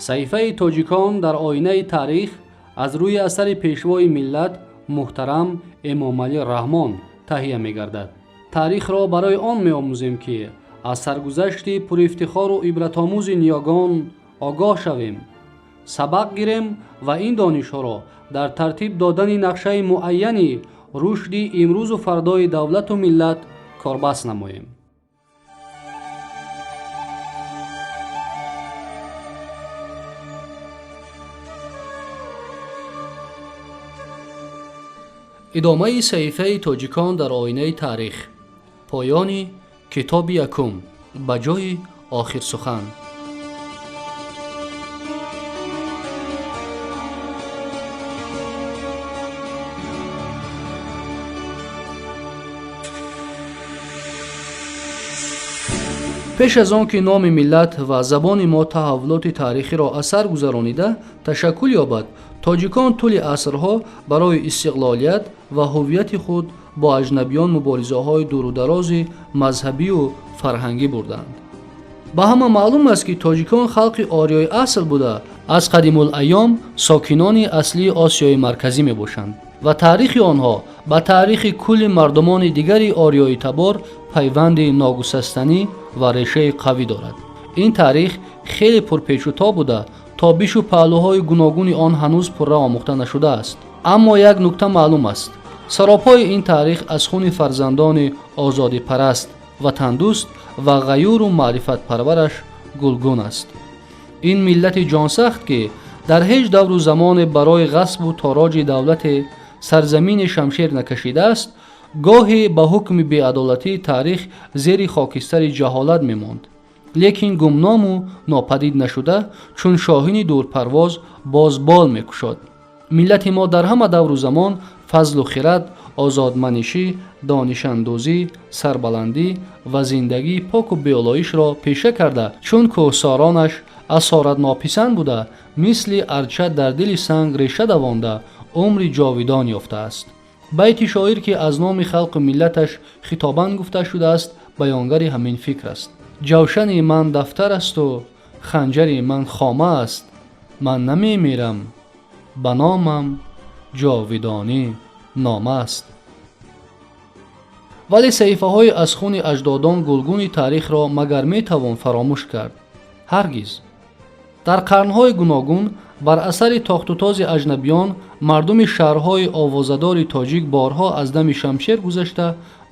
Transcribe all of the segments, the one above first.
Саҳифаи тоҷикон дар оинаи таърих аз рӯи асари пешвои миллат муҳтарам Эмомалӣ Раҳмон таҳия мегардад. Таърихро барои он меомӯзем, ки аз саргузашти пурифтихору ибратомӯзи ниёгон огоҳ шавем, сабақ гирем ва ин донишҳоро дар тартиб додани нақшаи муайяни рушди имрӯзу фардои давлату миллат корбаст намоем. Идомаи саҳифаи тоҷикон дар оинаи таърих. Поёни китоби якум ба ҷои охирсухан. Пеш аз он ки номи миллат ва забони мо таҳаввулоти таърихиро аз сар гузаронида ташаккул ёбад, тоҷикон тӯли асрҳо барои истиқлолият ва ҳуввияти худ бо аҷнабиён муборизаҳои дурударози мазҳабию фарҳангӣ бурданд. Ба ҳама маълум аст, ки тоҷикон халқи ориёи асл буда, аз қадимулайём сокинони аслии Осиёи Марказӣ мебошанд ва таърихи онҳо ба таърихи кулли мардумони дигари ориёитабор пайванди ногусастанӣ ва решаи қавӣ дорад. Ин таърих хеле пурпечутоб буда, тобишу паҳлӯҳои гуногуни он ҳанӯз пурра омӯхта нашудааст. Аммо як нукта маълум аст: саропҳои ин таърих аз хуни фарзандони озодипараст, ватандӯст ва ғаюру маърифатпарвараш гулгун аст. Ин миллати ҷонсахт, ки дар ҳеҷ давру замоне барои ғасбу тороҷи давлате сарзамини шамшер накашидааст, гоҳе ба ҳукми беадолатии таърих зери хокистари ҷаҳолат мемонд, лекин гумному нопадид нашуда, чун шоҳини дурпарвоз боз бол мекушод. Миллати мо дар ҳама давру замон фазлу хирад, озодманишӣ, донишандӯзӣ, сарбаландӣ ва зиндагии поку беолоишро пеша карда, чун кӯҳсоронаш асоратнописанд буда, мисли арча дар дили санг реша давонда, умри ҷовидон ёфтааст. Байти шоир, ки аз номи халқу миллаташ хитобан гуфта шудааст, баёнгари ҳамин фикр аст: ҷавшани ман дафтар асту ханҷари ман хома аст, ман намемирам, ба номам ҷовидонӣ нома аст. Вале саҳифаҳои аз хуни аҷдодон гулгуни таърихро магар метавон фаромӯш кард? Ҳаргиз. Дар қарнҳои гуногун бар асари тохтутози аҷнабиён мардуми шаҳрҳои овозадори тоҷик борҳо аз дами шамшер гузашта,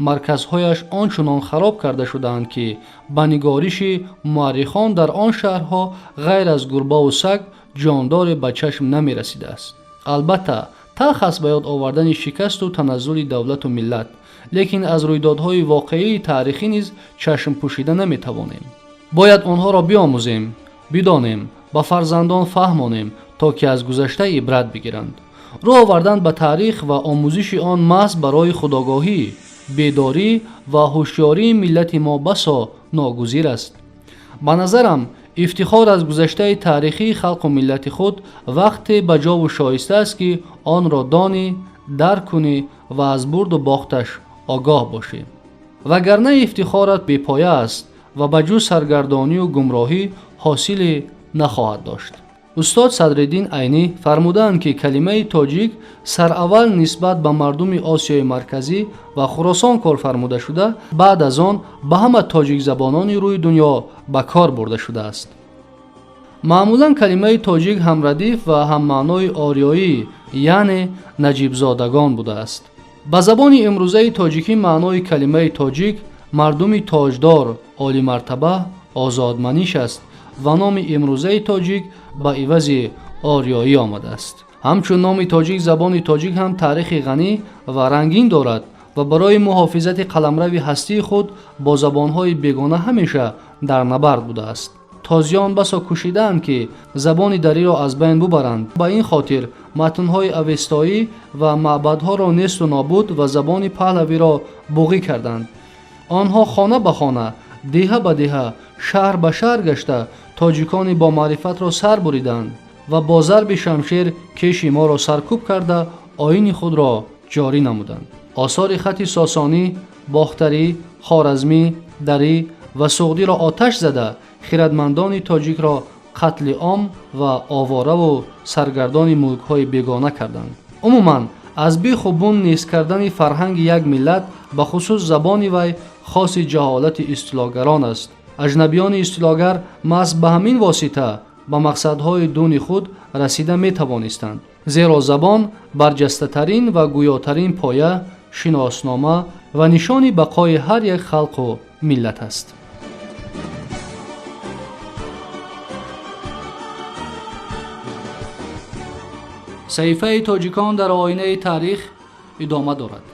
марказҳояш он чунон хароб карда шудаанд, ки ба нигориши муаррихон дар он шаҳрҳо ғайр аз гурбаву саг ҷондоре ба чашм намерасидааст. Албатта, талх аст ба ёд овардани шикасту таназзули давлату миллат, лекин аз рӯйдодҳои воқеии таърихӣ низ чашм пӯшида наметавонем. Бояд онҳоро биомӯзем, бидонем, ба фарзандон фаҳмонем, то ки аз гузашта ибрат бигиранд. Рӯ овардан ба таърих ва омӯзиши он маҳз барои худогоҳӣ, бедорӣ ва ҳушёрии миллати мо басо ногузир аст. Ба назарам, ифтихор аз гузаштаи таърихии халқу миллати худ вақте ба ҷову шоиста аст, ки онро донӣ, дарк кунӣ ва аз бурду бохташ огоҳ бошӣ. Вагарна ифтихорат бепоя аст ва ба ҷуз саргардонию гумроҳӣ ҳосиле нахоҳад дошт. Устод Садриддин Айнӣ фармудаанд, ки калимаи тоҷик сараввал нисбат ба мардуми Осиёи Марказӣ ва Хуросон кор фармуда шуда, баъд аз он ба ҳама тоҷикзабонони рӯи дунё ба кор бурда шудааст. Маъмулан калимаи тоҷик ҳамрадиф ва ҳаммаънои ориёӣ, яъне наҷибзодагон будааст. Ба забони имрӯзаи тоҷикӣ маънои калимаи тоҷик мардуми тоҷдор, олимартаба, озодманиш аст ва номи имрӯзаи тоҷик ба ивази ориёӣ омадааст. Ҳамчун номи тоҷик, забони тоҷик ҳам таърихи ғанӣ ва рангин дорад ва барои муҳофизати қаламрави ҳастии худ бо забонҳои бегона ҳамеша дар набард будааст. Тозиён басо кӯшидаанд, ки забони дариро аз байн бубаранд. Ба ин хотир матнҳои авестоӣ ва маъбадҳоро несту нобуд ва забони паҳлавиро буғӣ карданд. Онҳо хона ба хона, деҳа ба деҳа, шаҳр ба шаҳр гашта, тоҷикони бомаърифатро сар буриданд ва бо зарби шамшер кеши моро саркӯб карда, оини худро ҷорӣ намуданд. Осори хати сосонӣ, бохтарӣ, хоразмӣ, дарӣ ва суғдиро оташ зада, хирадмандони тоҷикро қатли ом ва овораву саргардони мулкҳои бегона карданд. Умуман, аз беху бун нест кардани фарҳанги як миллат, бахусус забони вай, хоси ҷаҳолати истилогарон аст. Аҷнабиёни истилогар маҳз ба ҳамин восита ба мақсадҳои дуни худ расида метавонистанд, зеро забон барҷастатарин ва гӯётарин поя, шиноснома ва нишони бақои ҳар як халқу миллат аст. Саҳифаи тоҷикон дар оинаи таърих идома дорад.